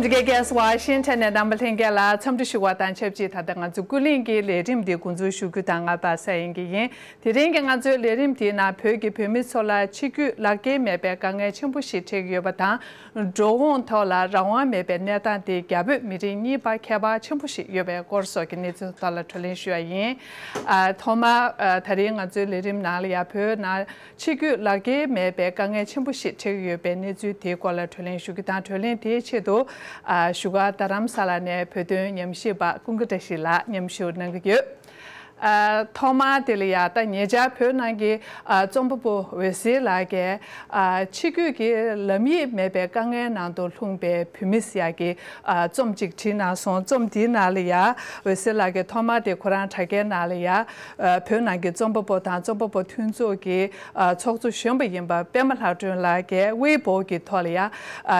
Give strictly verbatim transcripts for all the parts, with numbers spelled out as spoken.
རྒྱལ་ཁབ་ཝ་ཤིང་ཊོན་ནས་རྣམ་པ་ལྷན་རྒྱས་ལ་འཚམས་འདྲི་ཞུ་བ་དང་ཆབས་ཅིག་ད་ལྟ་ང་ཚོ་ཀུན་གླེང་གི་ལས་རིམ་འདི་འགོ་འཛུགས་ཞུ་རྒྱུ་དང་ང་པ་ས་ཡིན་གྱི་ཡིན། དེ་རིང་གི་ང་ཚོའི་ལས་རིམ་དེའི་ནང་བོད་ཀྱི་བོད་མི་ཚོ་ལ་ཕྱི་སྐྱོད་ལག་འཁྱེར་མེད་པའི་དཀའ་ངལ་ཆེན་པོ་ཞིག་འཕྲད་ཀྱི་ཡོད་པ་དང་། འགྲོ་འོང་ཐོག་ལ་རང་དབང་མེད་པའི་གནས་སྟངས་དེ་རྒྱ་བོད་མི་རིགས་གཉིས་བར་ཁྱད་པར་ཆེན་པོ་ཞིག་ཡོད་པའི་སྐོར་སོགས་ཀྱི་གནས་ཚུལ་ཐོག་ལ་བགྲོ་གླེང་ཞུ་བ་ཡིན། ཨ། ཐོག་མར་ཨ། ད་རིང་ང་ཚོའི་ལས་རིམ་ནང་ལ་ཡ་བོད་ནང་ཕྱི་སྐྱོད་ལག་འཁྱེར་མེད་པའི་དཀའ་ངལ་ཆེན་པོ་ཞིག་འཕྲད་ཀྱི་ཡོད་པའི་གནས་ཚུལ་དེའི་སྐོར་ལ་བགྲོ་གླེང་ཞུ་རྒྱུ་དང་། བགྲོ་གླེང་དེའི་ཆེད་དུ་ཨ། བཞུགས་སྒར་རྡ་རམ་ས་ལ་ནས་བོད་དོན་ཉམས་ཞིབ་པ་ཀུན་དགའ་བཀྲ་ཤིས་ལགས་མཉམ་ཞུགས་གནང་གི་ཡོད། ཨ། ཐོག་མར་དེ་ལ་ཡ་ད་ཉེ་ཆར་བོད་ནང་གི་ཨ། རྩོམ་པ་པོ་འོད་ཟེར་ལགས་ཀྱིས་ཨ། ཕྱི་སྐྱོད་ཀྱི་ལམ་ཡིག་མེད་པའི་དཀའ་ངལ་ནང་དུ་ལྷུང་པའི་བོད་མི་ཟེར་ཡག་གི་ཨ། རྩོམ་གཅིག་བྲིས་གནང་སོང་། རྩོམ་དེའི་ནང་ལ་ཡ་འོད་ཟེར་ལགས་ཀྱིས་ཐོག་མར་དེ་ཁོ་རང་དྲ་རྒྱའི་ནང་ལ་ཡ་ཨ། བོད་ནང་གི་རྩོམ་པ་པོ་དང་རྩོམ་པ་པོ་མཐུན་ཚོགས་ཀྱི་ཨ། ཚོགས་གཙོ་གཞོན་པ་ཡིན་པ་པད་མ་ལྷ་སྒྲོན་ལགས་ཀྱིས་ཝེ་པོ་གི་ཐོག་ལ་ཡ་ཨ།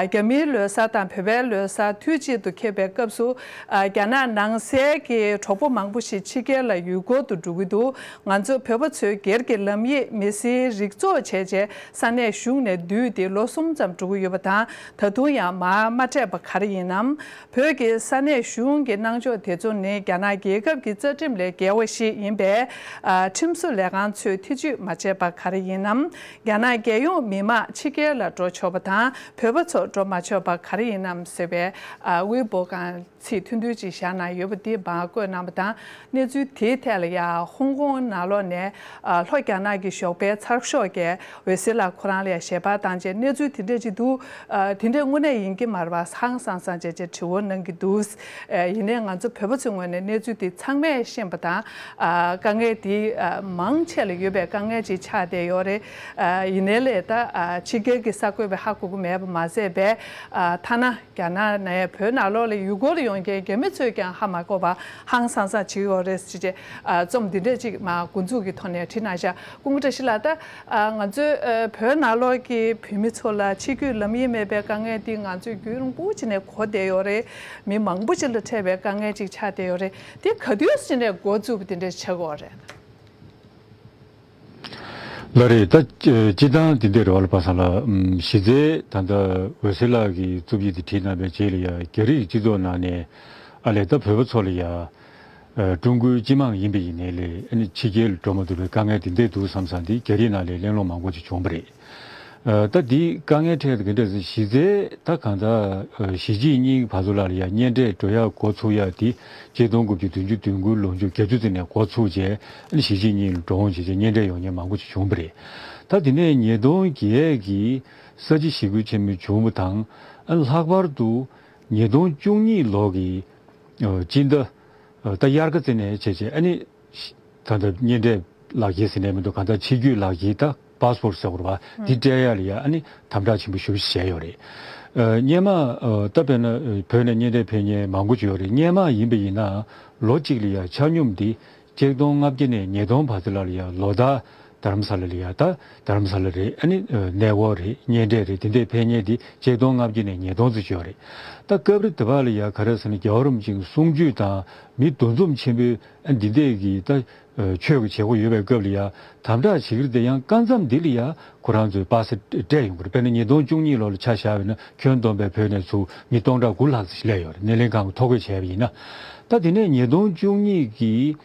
རྒྱ་མིའི་ལོ་གསར་དང་བོད་པའི་ལོ་གསར་དུས་གཅིག་ཏུ་འཁེལ་བའི་སྐབས་སུ་ཨ། རྒྱ་ནག་ནང་སའི་གི་གྲོགས་པོ་མང་པོ་ཞིག་ཕྱི་རྒྱལ་ལ་ཡུལ་སྐོར་དུ་འགྲོ་གི་འདུག་ང་ཚོ་བོད་པ་ཚོས་སྒེར་གྱི་ལམ་ཡིག་མི་སེར་རིགས་ཚོགས་བྱས་རྗེས་ས་གནས་གཞུང་ནས་བསྡུས་ཏེ་ལོ་གསུམ་ཙམ་འགྲོ་གི་ཡོད་པ་དང་། ད་དུང་ཡང་མར་མ་སྤྲད་པ་ག་རེ་ཡིན་ནམ། བོད་ཀྱི་ས་གནས་གཞུང་གི་གནང་ཕྱོགས་དེ་ཚོ་ནི་རྒྱ་ནག་རྒྱལ་ཁབ་ཀྱི་རྩ་ཁྲིམས་ལས་འགལ་བ་ཞིག་ཡིན་པས། ཨ། ཁྲིམས་བཟོ་ལས་ཁང་ཚོས་ཐེ་ཇུས་མ་བྱས་པ་ག་རེ་ཡིན་ནམ། རྒྱ་ནག་རྒྱལ་ཡོངས་མི་མང་ཕྱི་རྒྱལ་ལ་འགྲོ་ཆོག་པ་དང་བོད་པ་ཚོ་འགྲོ་མ་ཆོག་པ་ག་རེ་ཡིན་ནམ་ཟེར་བའི་ཨ། ཝེ་པོ་སྒང་ཚིག་ཐུང་ཐུང་ཅིག་བཞག་གནང་ཡོད་པ་དེ་མར་བཀོད་གནང་བ་དང་། གནས་ཚུལ་དེའི་ཐད་ལ་ཡ་ཧོང་ཀོང་ནང་ལོགས་ནས་ཨ། ལྷོ་རྒྱ་ནག་གི་ཞོགས་པའི་ཚགས་ཤོག་གིས་འོད་ཟེར་ལགས་ཁོ་རང་ལ་ཡ་ཞལ་པར་བཏང་རྗེས་གནས་ཚུལ་དེ་འདྲ་ཅིག་འདུག་ཨ། དེ་འདྲ་དངོས་གནས་ཡིན་གྱི་མ་རེད་པ། ཧང་སང་སང་བྱས་བྱས་དྲི་བ་གནང་གི་འདུག་ཨ། ཡིན་ནའི་ང་ཚོ་བོད་པ་ཚོའི་ངོས་ནས་གནས་ཚུལ་དེ་ཚང་མས་ཤེས་པ་དང་། ཨ། དཀའ་ངལ་དེ་ཨ། མང་ཆེ་ལ་ཡོད་པའི་དཀའ་ངལ་ཅིག་ཆགས་བསྡད་ཡོད་རེད། ཨ། ཡིན་ནའི་ལས་ད་ཨ། ཕྱི་རྒྱལ་གྱི་གསར་འགོད་པས་ཧ་གོ་གི་མེད་པ་མ་ཟད་པས། ཨ། ཐ་ན་རྒྱ་ནག་ནས་བོད་ནང་ལོགས་ལ་ཡུལ་སྐོར་ཡོང་མཁན་རྒྱ་མི་ཚོས་ཀྱང་ཧ་མ་གོ་བར་ཧང་སང་སང་བྱེད་ཀྱི་ཡོད་རེད་ཟེར་བྱས། ཨ། རྩོམ་འདི་འདྲས་ཅིག་མར་འགོ་འཛུགས་ཀྱི་ཐོག་ནས་བྲིས་གནང་ཤག་ཀུན་དགའ་བཀྲ་ཤིས་ལགས། ད་ཨ། ང་ཚོས་ཨ། བོད་ནང་ལོགས་ཀྱི་བོད་མི་ཚོ་ལ་ཕྱི་སྐྱོད་ལམ་ཡིག་མེད་པའི་དཀའ་ངལ་འདི་ང་ཚོས་རྒྱུན་རིང་པོ་ཅིག་ནས་གོ་བསྡད་ཡོད་རེད། མི་མང་པོ་ཅིག་ལ་འཕྲད་པའི་དཀའ་ངལ་ཅིག་ཆགས་བསྡད་ཡོད་རེད། དེ་ག་དུས་ཕྱིན་ནས་འགོ་བཙུགས་པ་དེ་འདྲ་ཆགས་ཀྱི་ཡོད་རེད། ལགས་རེད། ད་སྤྱིར་བཏང་དེ་འདྲ་རེད་བ་ལ་པ་སངས་ལགས། གཞི་རྩའི་ད་ལྟ་འོད་ཟེར་ལགས་ཀྱིས་རྩོམ་ཡིག་དེ་བྲིས་གནང་བའི་རྗེས་ལ་ཡ་རྒྱ་རིགས་སྤྱི་ཚོགས་ནང་ནས་ཨ་ལས་ད་བོད་པ་ཚོ་ལ་ཡ་ཀྲུང་གོའི་སྤྱི་དམངས་ཡིན་པ་ཡིན་ནའི་ལས་ཨ་ནི་ཕྱི་རྒྱལ་ལ་འགྲོ་མ་ཐུབ་པའི་དཀའ་ངལ་དེ་འདྲ་འདུག་བསམ་བསམ་དེ་རྒྱ་རིགས་ནང་ལས་གླེང་སློང་མང་པོ་ཅིག་བྱུང་བ་རེད། ད་འདི་དཀའ་ངལ་འཕྲད་དེ་ག་འདྲ་ཟེར་གཞི་རྩའི་ད་གང་ལྟར་གཞིས་བྱེས་གཉིས་ཀྱི་བར་དུ་ལ་ཡ་གཉེན་འཕྲད་འགྲོ་ཡག་འགོ་ཚུགས་ཡག་དེ་ཆིག་སྟོང་དགུ་བརྒྱ་བདུན་ཅུ་དོན་དགུ་ལོ་མཇུག་བརྒྱད་ཅུ་ཙམ་ནས་འགོ་ཚུགས་རྗེས་གཞིས་བྱེས་གཉིས་ལ་འགྲོ་འོང་བྱས་རྗེས་གཉེན་འཕྲད་ཡོང་མཁན་མང་པོ་ཅིག་བྱུང་བ་རེད། ད་དེ་ནས་ཉིས་སྟོང་བརྒྱད་ཀྱི་ས་བྱི་ཞི་རྒོལ་ཆེན་མོ་བྱུང་བ་དང་ལྷག་པར་དུ་ཉིས་སྟོང་བཅུ་གཉིས་ལོ་གི་སྤྱི་ཟླ་ད་དབྱར་ཁ་ཙམ་ནས་བྱས་རྗེས་ཨ་ནི། ད་ལྟ་གཉེན་འཕྲད་ལག་འཁྱེར་ཟེར་ནས་མི་འདུག་གང་ལྟར་ཕྱི་སྐྱོད་ལག་འཁྱེར་ད་པཱ་སི་པོར་ཟེར་དགོས་རེད་པ། འདི་སྤྲད་ཡག་ལ་ཡ་ཨ་ནི་དམ་དྲག་ཆེན་པོ་ཞེ་པོ་ཞིག་བྱས་ཡོད་རེད། ཨ། སྔོན་མ་ཨ། ད་དཔེར་ན་བོད་ནས་གཉེན་འཕྲད་ཕེབས་མཁན་མང་པོ་ཅིག་ཡོད་རེད། སྔོན་མ་ཡིན་པ་ཡིན་ན་ལོ་གཅིག་ལ་ཡ་ཆ་སྙོམས་འདི་ཆིག་སྟོང་ལྔ་བརྒྱ་ནས་ཉིས་སྟོང་བར་དུ་ལ་ཡ་ལོ་ལྟར་རྡ་རམ་ས་ལ་ལ་ཡ་ད་རྡ་རམ་ས་ལ་རེད། ཨ་ནི་ཨ། གནས་སྐོར་རེད། གཉེན་འཕྲད་རེད། དེ་འདྲའི་ཕེབས་མཁན་འདི་ཆིག་སྟོང་ལྔ་བརྒྱ་ནས་ཉིས་སྟོང་ཙམ་ཅིག་ཡོད་རེད། ད་སྐབས་རེ་དེ་བ་ལ་ཡ་ག་རེ་ཟེར་ན་རྒྱལ་བ་རིན་པོ་ཆེའི་གསུང་ཆོས་དང་མི་འདུ་འཛོམས་ཆེན་པོའི་ཨ། འདི་འདྲས་ཀྱི་ད་ཆོས་ཀྱི་བྱེད་སྒོ་ཡོད་པའི་སྐབས་ལ་ཡ་དམ་དྲག་བྱེད་ཀྱི་རེད་དེ། ཡང་སྐབས་མཚམས་འདི་ལ་ཡ་ཁོ་རང་ཚོས་པ་སེ་སྤྲད་ཡོང་གི་རེད། དཔེར་ན་ཉིས་སྟོང་བཅུ་གཉིས་ལོ་ལ་ཆ་བཞག་པ་ཡིན་ན་ཁྱོན་བསྡོམས་པའི་བོད་ནས་ཚུར་མི་སྟོང་ཕྲག་དགུ་ལྷག་ཙམ་ཞིག་སླེབས་ཡོད་རེད། སྣེ་ལེན་ཁང་གིས་ཐོ་འགོད་བྱས་པ་ཡིན་ན། ད་དེ་ནས་ཉིས་སྟོང་བཅུ་གཉིས་ཀྱི་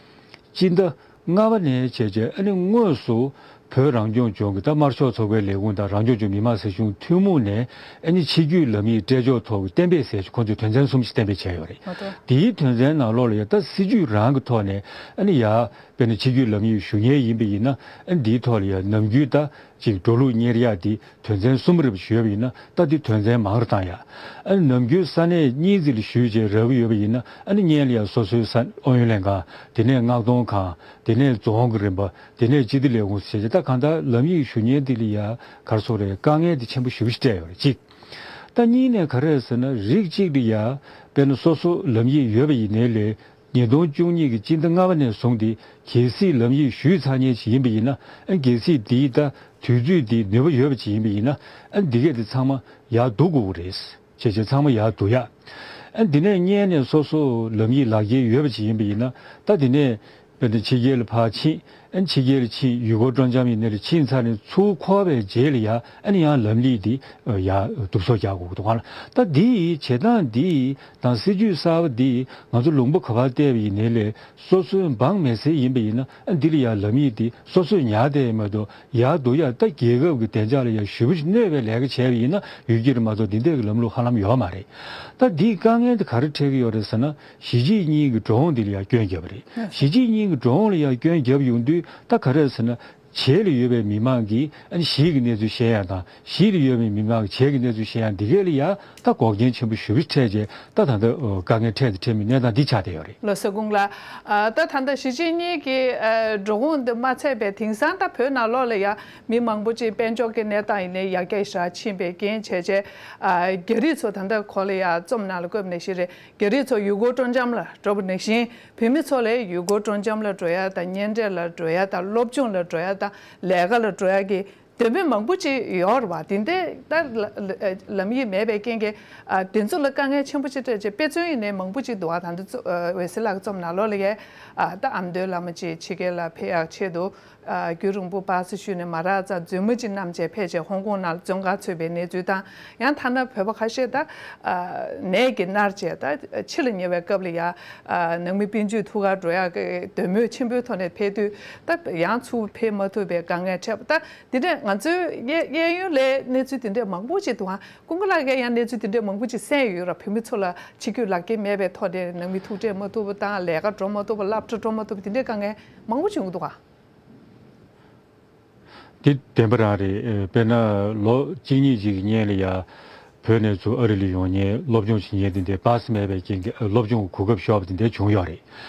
སྤྱི་ཟླ་ལྔ་པ་ནས་བྱས་རྗེས་ཨ་ནི་དངོས་སུ་བོད་རང་སྐྱོང་ལྗོངས་ཀྱི་ད་དམར་ཤོག་ཚོགས་པའི་ལས་ཁུངས་དང་རང་སྐྱོང་ལྗོངས་མི་དམངས་སྲིད་གཞུང་ཐུན་མོང་ནས་ཨ་ནི་ཕྱི་སྐྱོད་ལམ་ཡིག་སྤྲད་ཕྱོགས་ཐོག་གི་གཏན་འབེབས་ཟེར་ཞིག་ཁོང་ཚོས་དོན་ཚན་གསུམ་ཞིག་གཏན་འབེབས་བྱས་ཡོད་རེད། ང་ཚོ། དེའི་དོན་ཚན་ནང་ལོགས་ལ་ཡ་ད་སྲིད་ཇུས་རང་གི་ཐོག་ནས་ཨ་ནི་ཡ་དཔེར་ན་ཕྱི་སྐྱོད་ལམ་ཡིག་ཞུ་མཁན་ཡིན་པ་ཡིན་ན་ཨ་ནི་འདིའི་ཐོག་ལ་ཡ་ནམ་རྒྱུན་ད་ཅིག་འགྲོ་ལུགས་གཉེར་ཡ་དེ་དོན་ཚན་གསུམ་རེ་བ་ཞུས་པ་ཡིན་ན་ད་དེ་དོན་ཚན་མང་རུ་བཏང་ཡ། ཨ་ནི་ནམ་རྒྱུན་ས་གནས་གཉིས་ཙམ་ལ་ཞུས་བྱས་རག་གི་ཡོད་པ་ཡིན་ན་ཨ་ནི་སྔོན་ལ་ཡ་སོ་སོའི་ས་ཨུ་ཡོན་ལྷན་ཁང་། དེ་ནས་མངགས་གཏོང་ཁང་། དེ་ནས་རྫོང་གི་རིམ་པ། དེ་ནས་སྤྱི་བདེ་ལས་ཁུངས་བྱས་རྗེས་ད་གང་ལྟར་ལམ་ཡིག་ཞུ་མཁན་དེ་ལ་ཡ་ག་རེ་ཟེར་དགོས་རེད། དཀའ་ངལ་དེ་ཆེན་པོ་ཞེ་པོ་ཞིག་འཕྲད་ཡོད་རེད་གཅིག་ད་གཉིས་ནས་ག་རེ་རེད་ཟེར་ན་རིགས་གཅིག་ལ་ཡ་དཔེར་ན་སོ་སོ་ལམ་ཡིག་ཡོད་པ་ཡིན་ནའི་ལས་ཉིས་སྟོང་བཅུ་གཉིས་ཀྱི་སྤྱི་ཟླ་ལྔ་པ་ནས་བཟུང་སྟེ་གལ་སྲིད་ལམ་ཡིག་ཞུས་ཚར་མཁན་ཞིག་ཡིན་པ་ཡིན་ན་ཨ་གལ་སྲིད་དེའི་ད་དུས་ཚོད་དེ་ནུས་པ་ཡོད་པ་ཅིག་ཡིན་པ་ཡིན་ན་ཨ་འདི་གས་དེ་ཚང་མ་ཡར་བསྡུ་དགོས་ཀྱི་རེད། བྱས་རྗེས་ཚང་མ་ཡར་བསྡུ་ཡག་ཨ་འདི་ནས་སྔོན་ནས་སོ་སོ་ལམ་ཡིག་ལག་འཁྱེར་ཡོད་པ་ཅིག་ཡིན་པ་ཡིན་ན་ད་འདི་ནས་དཔེར་ན་ཕྱི་རྒྱལ་ལ་ཕར་ཕྱིན་ ཨ་ནི་ཕྱི་རྒྱལ་ལ་ཕྱིན། ཡུལ་སྐོར་སྤྲོ་འཆམ་ཡིན་ནའི་ཕྱིན་ཚར་ནས་ཚུར་འཁོར་བའི་རྗེས་ལ་ཡ་ཨ་ནི་ཡང་ལམ་ལུགས་འདི་ཡ་བསྡུ་གསོག་རྒྱག་དགོས་ཀྱི་འདུག་ག་ལ། ད་འདི་ཡི་བྱེད་སྟངས་འདི་དང་སྲིད་ཇུས་གསར་པ་འདི་ང་ཚོ་ལུང་པ་ག་པར་བལྟས་པ་ཡིན་ནའི་ལས་སོ་སོའི་འབངས་མི་སེར་ཡིན་པ་ཡིན་ན་ཨ་འདི་ལ་ཡ་ལམ་ཡིག་འདི་སོ་སོས་ཉར་བསྡད་ཡོད་མ་གཏོགས། ཡར་བསྡུ་ཡ་ད་རྒྱལ་ཁབ་ཀྱི་བདེ་འཇགས་ལ་ཡ་ཞེ་པོ་ཅིག་གནོད་པའི་ལས་ཀ་བྱས་པ་ཡིན་ན་ཡོད་ཀྱི་རེད་མ་གཏོགས། འདི་འདྲ་གི་ལམ་ལུགས་ཧ་ལམ་ཡོད་མ་རེད། ད་འདིས་དཀའ་ངལ་འདི་ག་རེ་འཕྲད་ཀྱི་ཡོད་རེད་ཟེར་ན། གཞིས་བྱེས་གཉིས་ཀྱི་འགྲོ་འོང་འདི་ལ་ཡ་སྐྱོན་བརྒྱབ་པ་རེད། གཞིས་བྱེས་གཉིས་ཀྱི་འགྲོ་འོང་ལ་ཡ་སྐྱོན་བརྒྱབ་ཡོང་དུས་ད་ག་རེ་རེད་ཟེར་ན། བྱེས་ལ་ཡོད་པའི་མི་མང་གིས་ཨ་ནི་གཞིས་ཀྱི་གནས་ཚུལ་ཤེས་ཡ་དང་། གཞིས་ལ་ཡོད་པའི་མི་མང་གིས་བྱེས་ཀྱི་གནས་ཚུལ་ཤེས་ཡ་འདི་གས་ལ་ཡ་ད་འགོག་རྐྱེན་ཆེན་པོ་ཞེ་པོ་འཕྲད་བྱས། ད་ད་ལྟ་དཀའ་ངལ་འཕྲད་དང་འཕྲད་མུས་གནས་སྟངས་འདི་ཆགས་བསྡད་ཡོད་རེད། ལགས་སོ། དགུང་ལ། ཨ་ད་ད་ལྟ་གཞིས་བྱེས་གཉིས་ཀྱི་ཨ་འགྲོ་འོང་འདི་མ་ཚད་པའི་དེང་སང་ད་བོད་ནང་ལོགས་ལ་ཡ་མི་མང་པོ་ཅིག་དཔལ་འབྱོར་གྱི་གནས་སྟངས་ཡིན་ནའི་ཡར་རྒྱས་ཤར་ཕྱིན་པའི་རྐྱེན་བྱས་བྱས། ཨ་རྒྱ་རིགས་ཚོ་ད་ལྟ་གོ་ལ་ཡ་རྩོམ་ནང་ལ་བཀོད་པ་ནང་བཞིན་རེད། རྒྱ་རིགས་ཚོ་ཡུལ་སྐོར་སྤྲོ་འཆམ་ལ་འགྲོ་བ་ནང་བཞིན། བོད་མི་ཚོ་ལ་ཡུལ་སྐོར་སྤྲོ་འཆམ་ལ་འགྲོ་ཡ་དང་། གཉེན་འཕྲད་ལ་འགྲོ་ཡ་དང་། སློབ་སྦྱོང་ལ་འགྲོ་ཡ་དང་། ལས་ཀ་ལ་འགྲོ་ཡ་གི་འདོད་མོས་མང་པོ་ཅིག་ཡོད་རེད་བ། དེ་འདྲ་ད་ལ་ལ་ལམ་ཡིག་མེད་པའི་རྐྱེན་གྱིས་ཨ་དེ་ཚོ་ལ་དཀའ་ངལ་ཆེན་པོ་ཅིག་འཕྲད་བྱས། དཔེ་མཚོན་ཡིན་ནའི་མང་པོ་ཅིག་འདུག་བ། ད་འདི་ཚོ་ཨ་འོད་ཟེར་ལགས་རྩོམ་ནང་ལོགས་ལ་ཡ་ཨ་ད་ཨ་མདོའི་བླ་མ་ཅིག་ཕྱི་རྒྱལ་ལ་ཕེབས་ཡག་ཆེད་དུ། ཨ་རྒྱུན་རིང་པོ་པ་སེ་བཞུགས་ནས་མ་རག་ཙང་མཛུབ་མོ་གཅིག་བསྣམས་བྱས་ཕེབས་བྱས། ཧོང་ཀོང་ནང་ལ་བཙོན་ཁང་ཚུད་པའི་གནས་ཚུལ་དང་། ཡང་ཐ་ན་བོད་པ་ཁ་ཤས་ད་ཨ་ནད་ཀྱིས་མནར་བྱས་ད་འཆི་ལ་ཉེ་བའི་སྐབས་ལ་ཡ་ཨ་ནང་མི་སྤུན་མཆེད་ཐུག་གར་འགྲོ་ཡག་གི་འདོད་མོས་ཆེན་པོའི་ཐོག་ནས་ཕེབས་དུས། ད་ཡང་ཚུར་ཕེབས་མ་ཐུབ་པའི་དཀའ་ངལ་འཕྲད་པ། ད་འདི་འདྲ་ང་ཚོའི་གཡས་གཡས་གཡོན་ལ་གནས་ཚུལ་འདི་འདྲ་མང་པོ་ཅིག་འདུག་ཨ། ཀུན་དགའ་ལགས་ཀྱིས་ཡང་གནས་ཚུལ་འདི་འདྲ་མང་པོ་ཅིག་གསན་ཡོད་ར། བོད་མི་ཚོ་ལ་ཕྱི་སྐྱོད་ལག་འཁྱེར་མེད་པའི་ཐོག་ནས་ནང་མི་ཐུག་འཕྲད་མ་ཐུབ་པ་དང་། ལས་ཀ་འགྲོ་མ་ཐུབ་པ། སློབ་གྲྭ་འགྲོ་མ་ཐུབ་པ། འདི་འདྲའི་དཀའ་ངལ་མང་པོ་བྱུང་གི་འདུག་ག། དེ་བདེན་པ་རང་རེད། དཔེར་ན་ལོ་གཅིག་གཉིས་ཅིག་གི་སྔོན་ལ་ཡ་བོད་ནས་ཚུར་ཨ་རི་ལ་ཡོང་མཁན། སློབ་སྦྱོང་བྱེད་མཁན་དེ་འདྲའི་པ་སེ་མེད་པའི་རྐྱེན་གྱིས་སློབ་སྦྱོང་གི་གོ་སྐབས་ཤོར་བ་དེ་འདྲ་བྱུང་ཡོད་རེད།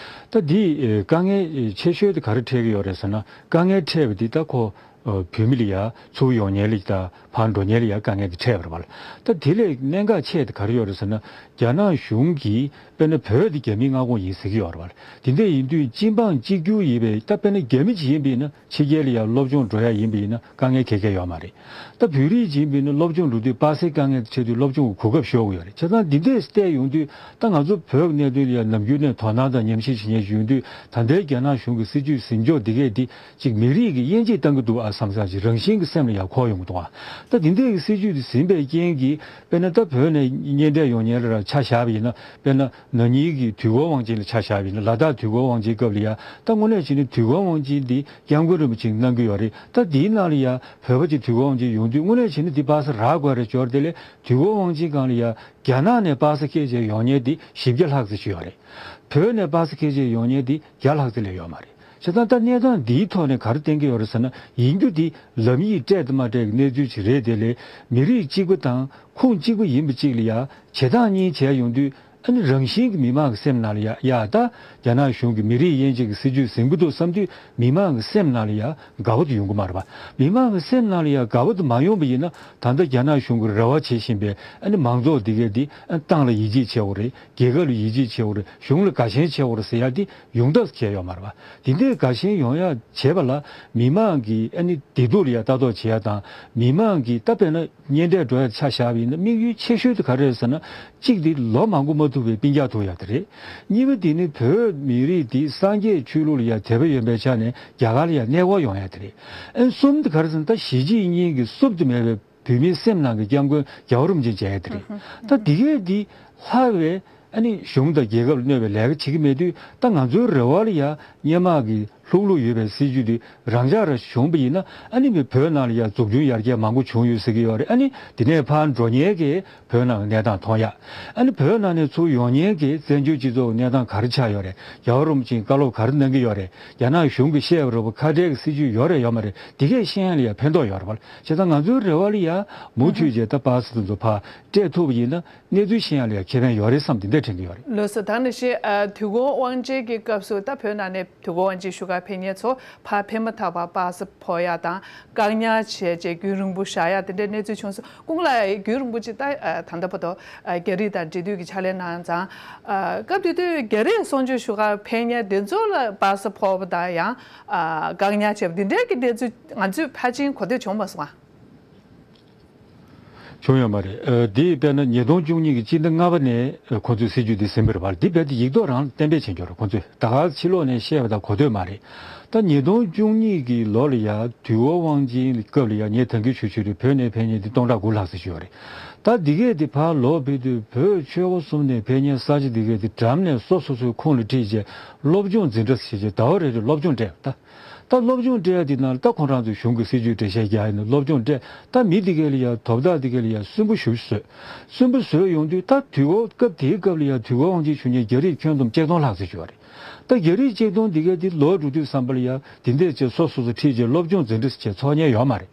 ད་འདི་དཀའ་ངལ་ཆེ་ཤོས་དེ་ག་རེ་འཕྲད་ཀྱི་ཡོད་རེད་ཟེར་ན། དཀའ་ངལ་འཕྲད་པ་འདི་ད་ཁོ་བོད་མི་ལ་ཡ་ཚུར་ཡོང་མཁན་ལ་དང་ཕར་འགྲོ་མཁན་ལ་ཡ་དཀའ་ངལ་དེ་འཕྲད་པ་རེད་བ། ད་དེ་ལས་གནད་འགག་ཆེ་དེ་ག་རེ་ཡོད་རེད་ཟེར་ན། རྒྱ་ནག་གཞུང་གིས་དཔེར་ན་བོད་དེ་རྒྱ་མིའི་མངའ་ཁོངས་ཡིན་ཟེར་གྱི་ཡོད་རེད་བ། དེ་འདྲ་ཡིན་དུས་སྤྱི་འབངས་གཅིག་གྱུར་ཡིན་པའི། ད་དཔེར་ན་རྒྱ་མི་ཅིག་ཡིན་པ་ཡིན་ན། ཕྱི་རྒྱལ་ལ་ཡ་སློབ་སྦྱོང་འགྲོ་ཡ་ཡིན་པ་ཡིན་ན་དཀའ་ངལ་ག་གེ་ཡོད་མ་རེད། ད་བོད་རིགས་ཅིག་ཡིན་པ་ཡིན་ན་སློབ་སྦྱོང་འགྲོ་དུས་པ་སེའི་དཀའ་ངལ་འཕྲད་དུས་སློབ་སྦྱོང་གི་གོ་སྐབས་ཤོར་གྱི་ཡོད་རེད། བྱས་ཙང་འདི་འདྲས་བལྟས་ཡོང་དུས་ད་ང་ཚོ་བོད་ཀྱི་གནད་དོན་ལ་ཡ་ནམ་རྒྱུན་ནས་དོ་སྣང་དང་ཉམས་ཞིབ་བྱེད་མཁན་ཞིག་ཡིན་དུས། ད་ལྟའི་རྒྱ་ནག་གཞུང་གི་སྲིད་ཇུས་ཟིན་ཕྱོགས་འདི་གས་འདི་ཅིག་མི་རིགས་ཀྱི་དབྱེ་འབྱེད་བཏང་གི་འདུག་ཨ་བསམ་བསམ་ཅིག་རང་བཞིན་གྱི་སེམས་ལ་ཡ་འཁོར་ཡོང་གི་འདུག་ཨ། ད་འདི་འདྲས་ཀྱི་སྲིད་ཇུས་འདི་ཟིན་པའི་རྐྱེན་གྱིས་དཔེར་ན་ད་བོད་ནས་གཉེན་འཕྲད་ཡོང་མཁན་ལ་ར་ཆ་བཞག་པ་ཡིན་ན། དཔེར་ན་ན་ནིང་གི་དུས་འཁོར་དབང་ཆེན་ལ་ཆ་བཞག་པ་ཡིན་ན། ལ་དྭགས་དུས་འཁོར་དབང་ཆེན་སྐབས་ལ་ཡ་ད་དངོས་གནས་བྱས་ན་དུས་འཁོར་དབང་ཆེན་འདི་སྐྱབས་མགོན་རིན་པོ་ཆེས་གནང་གི་ཡོད་རེད། ད་འདིའི་ནང་ལ་ཡ་བོད་པ་ཅིག་དུས་འཁོར་དབང་ཆེན་ཡོང་དུས་དངོས་གནས་བྱས་ན་འདི་པ་སེ་རག་དགོས་རེད། འབྱོར་དེ་ལས་དུས་འཁོར་དབང་ཆེན་སྒང་ལ་ཡ་རྒྱ་ནག་ནས་པ་སེ་འཁྱེར་བྱས་ཡོང་མཁན་འདི་བཞི་བརྒྱ་ལྷག་ཙམ་ཞིག་ཡོད་རེད། བོད་ནས་པ་སེ་འཁྱེར་བྱས་ཡོང་མཁན་འདི་བརྒྱ་ལྷག་ཙམ་ལས་ཡོད་མ་རེད། བྱས་ཙང་ད་གནས་སྟངས་འདིའི་ཐོག་ནས་ག་རེ་བསྟན་གྱི་ཡོད་རེད་ཟེར་ན། ཡིན་རྒྱུ་འདི་ལམ་ཡིག་སྤྲད་དང་མ་སྤྲད་ཀྱི་གནས་ཚུལ་ཅིག་རེད། དེ་ལས་མི་རིགས་གཅིག་པ་དང་ཁུངས་གཅིག་པ་ཡིན་པ་གཅིག་ལ་ཡ་བྱེད་སྟངས་གཉིས་བྱས་ཡོང་དུས། ཨ་ནི་རང་བཞིན་གྱི་མི་མང་གི་སེམས་ནང་ལ་ཡ་ཡ་ད་རྒྱ་ནག་གཞུང་གི་མི་རིགས་དབྱེ་འབྱེད་ཀྱི་སྲིད་ཇུས་ཟིན་གྱི་འདུག་བསམ་དུས་མི་མང་གི་སེམས་ནང་ལ་ཡ་དགའ་བོ་དེ་ཡོང་གི་མ་རེད་པ། མི་མང་གི་སེམས་ནང་ལ་ཡ་དགའ་བོ་དེ་མ་ཡོང་པ་ཡིན་ན། ད་ལྟ་རྒྱ་ནག་གཞུང་གི་རེ་བ་བྱེད་བཞིན་པའི་ཨ་ནི་མང་ཚོགས་འདི་གས་འདི་ཨ་ཏང་ལ་ཡིད་ཆེས་བྱེད་དགོས་རེད། རྒྱལ་ཁབ་ལ་ཡིད་ཆེས་བྱེད་དགོས་རེད། གཞུང་ལ་དགའ་ཞེན་བྱེད་དགོས་རེད་ཟེར་ཡ་འདི་ཡོང་ཐབས་བྱས་ཡོད་མ་རེད་པ། དེ་འདྲའི་དགའ་ཞེན་ཡོང་ཡ་བྱེད་པ་ལ་མི་མང་གི་ཨ་ནི་བདེ་སྡུག་ལ་ཡ་ལྟ་རྟོག་བྱེད་ཡ་དང་། མི་མང་གི་ད་དཔེར་ན་གཉེན་འཕྲད་འགྲོ་ཡ་ཆ་བཞག་པ་ཡིན་ན། དམིགས་ཡུལ་ཆེ་ཤོས་དེ་ག་རེ་རེད་ཟེར་ན། གཅིག་དེ་ལོ་མང་པོ་མ་ཐུག་པའི་སྤུན་ཀྱག་ཐུག་ཡ་དེ་རེད། གཉིས་པ་དེ་ནི་བོད་མི་རིགས་དེ་སངས་རྒྱས་ཆོས་ལུགས་ལ་ཡ་དད་པ་ཡོད་པའི་ཆ་ནས་རྒྱ་གར་ལ་ཡ་གནས་སྐོར་ཡོང་ཡ་དེ་རེད། ཨ་ནི་གསུམ་དེ་ག་རེ་ཟེར་ན། ད་གཞིས་བྱེས་གཉིས་ཀྱི་བསུབ་ཏུ་མེད་པའི་བོད་མིའི་སེམས་ནང་གི་སྐྱབས་མགོན་རྒྱལ་བ་རིན་པོ་ཆེ་མཇལ་ཡ་དེ་རེད། ད་དེ་གས་དེ་ལྷག་པའི་ཨ་ནི་གཞུང་དང་རྒྱལ་ཁབ་ལ་གནོད་པའི་ལས་ཀ་བྱེད་ཀྱི་མེད་དུས། ད་ང་ཚོའི་རེ་བ་ལ་ཡ་སྔོན་མ་གི་ལྷུག་ལྷུག་ཡོད་པའི་སྲིད་ཇུས་དེ་རང་འཇགས་ར་བྱུང་པ་ཡིན་ན། ཨ་ནི་མི་བོད་ནང་ལ་ཡ་འཛུགས་སྐྲུན་ཡར་རྒྱས་མང་པོ་བྱུང་ཡོད་ཟེར་གྱི་ཡོད་རེད། ཨ་ནི་དེ་ནས་ཕར་འགྲོ་མཁན་གྱི་བོད་ནང་གི་གནས་སྟངས་མཐོང་ཡ། ཨ་ནི་བོད་ནང་ནས་ཚུར་ཡོང་མཁན་གྱི་བཙན་བྱོལ་སྤྱི་ཚོགས་ཀྱི་གནས་སྟངས་ག་རེ་ཆགས་ཡོད་རེད། རྒྱལ་བ་རིན་པོ་ཆེས་བཀའ་སློབ་ག་རེ་གནང་གི་ཡོད་རེད། རྒྱ་ནག་གཞུང་གིས་བཤད་པ་རེད་པ། ཁ་བྲལ་གྱི་སྲིད་ཇུས་ཡོད་རེད་ཡོད་མ་རེད། དེ་གས་ཤེས་ཡ་ལ་ཡ་ཕན་ཐོགས་ཡོད་རེད་པ། བྱས་ཙང་ང་ཚོའི་རེ་བ་ལ་ཡ་མུ་མཐུད་བྱས་ད་པ་སེ་དེ་ཚོ་ཕར་སྤྲད་ཐུབ་པ་ཡིན་ན། གནས་ཚུལ་ཤེས་ཡ་ལ་ཡང་ཁེ་ཕན་ཡོད་རེད་བསམ་དེ་འདྲ་དྲན་གྱི་ཡོད་རེད། ལགས་སོ། ད་ནང་བཞིན་ཨ་དུས་འཁོར་དབང་ཆེན་གྱི་སྐབས་སུ་ད་བོད་ནང་ནས་དུས་འཁོར་དབང་ཆེན་ཞུ་གར་ཕེབས་མཁན་ཚོ་ཕར་ཕེབས་མ་ཐག་པ་པ་སེ་ཕོག་ཡ་དང་། བཀག་ཉར་བྱས་རྗེས་རྒྱུན་རིང་པོ་བཞག་ཡ་དེ་འདྲའི་གནས་ཚུལ་བྱུང་སོང་། སྐུ་ངོ་ལགས་རྒྱུན་རིང་པོ་ཅིག་ད་ཨ་ད་ལྟ་བར་དུ་ཨ་རྒྱ་རིགས་དང་འབྲེལ་མཐུད་ཀྱི་ཕྱག་ལས་གནང་ཙང་། ཨ་སྐབས་དེ་དུས་རྒྱ་རིགས་གསུང་ཆོས་ཞུ་གར་ཕེབས་མཁན་དེ་ཚོ་ལ་པ་སེ་ཕོག་པ་དང་། ཡང་ཨ་བཀག་ཉར་བྱས་པ་དེ་འདྲའི་གི་གནས་ཚུལ་ང་ཚོས་ཕལ་ཆེར་གོ་ཐོས་བྱུང་མ་སོང་ཨ། བྱུང་ཡོད་མ་རེད། ཨ། འདི་དཔེར་ན་ཉིས་སྟོང་བཅུ་གཉིས་ཀྱི་སྤྱི་ཟླ་ལྔ་པ་ནས་ཁོ་ཚོས་སྲིད་ཇུས་འདི་ཟིན་པ་རེད་པ། འདི་རྦད་དེ་ཡིག་ཐོག་རང་གཏན་འབེབས་བྱེད་འགྱུར་རེད། ཁོ་ཚོས་ད་ག་ཕྱི་ལོགས་ནས་བཤད་པ་དང་གོ་ཐོས་མ་རེད། ད་ཉིས་སྟོང་བཅུ་གཉིས་ཀྱི་ལོ་ལ་ཡ་དུས་འཁོར་དབང་ཆེན་སྐབས་ལ་ཡ་ངས་ད་གིན་ཞུ་ཞུ་རེད། བོད་ནས་ཕེབས་མཁན་འདི་སྟོང་ཕྲག་དགུ་ལྷག་ཙམ་ཞིག་ཡོད་རེད། ད་འདི་གས་འདི་ཕར་ལོག་ཕེབས་དུས་བོད་ཆོལ་ཁ་གསུམ་ནས་ཕེབས་མཁན་ས་ཆ་འདི་གས་འདི་འགྲམ་ནས་སོ་སོ་སོའི་ཁོངས་ལ་ཁྲིད་བྱས་སློབ་སྦྱོང་འཛིན་གྲྭ་ཟེར་བྱས་ཟླ་བ་རེ་རེ་སློབ་སྦྱོང་སྤྲད་ད། ད་སློབ་སྦྱོང་སྤྲད་ཡ་དེ་ནང་ལ་ད་ཁོང་རང་ཚོས་གཞུང་གི་སྲིད་ཇུས་འགྲེལ་བཤད་རྒྱག་ཡ་ནི་སློབ་སྦྱོང་སྤྲད། ད་མི་དེ་གས་ལ་ཡ་དོ་བདག་དེ་གས་ལ་ཡ་སུན་པོ་ཞེ་པོ་བཟོས། སུན་པོ་བཟོས་ཡོང་དུས་ད་དུས་འཁོར་སྐབས་དེའི་སྐབས་ལ་ཡ་དུས་འཁོར་དབང་ཆེན་ཞུ་མཁན་རྒྱ་རིགས་ཁྱོན་བསྡོམས་ཆིག་སྟོང་ལྷག་ཙམ་ཞིག་ཡོད་རེད། ད་རྒྱ་རིགས་ཆིག་སྟོང་དེ་གས་དེ་ལོག་འགྲོ་དུས་ཙམ་པ་ལ་ཡ་དེ་འདྲས་བྱས་སོ་སོ་སོ་ཁྲིད་བྱས་སློབ་སྦྱོང་འཛིན་གྲྭ་བྱས་ཚོགས་མཁན་ཡོད་མ་རེད།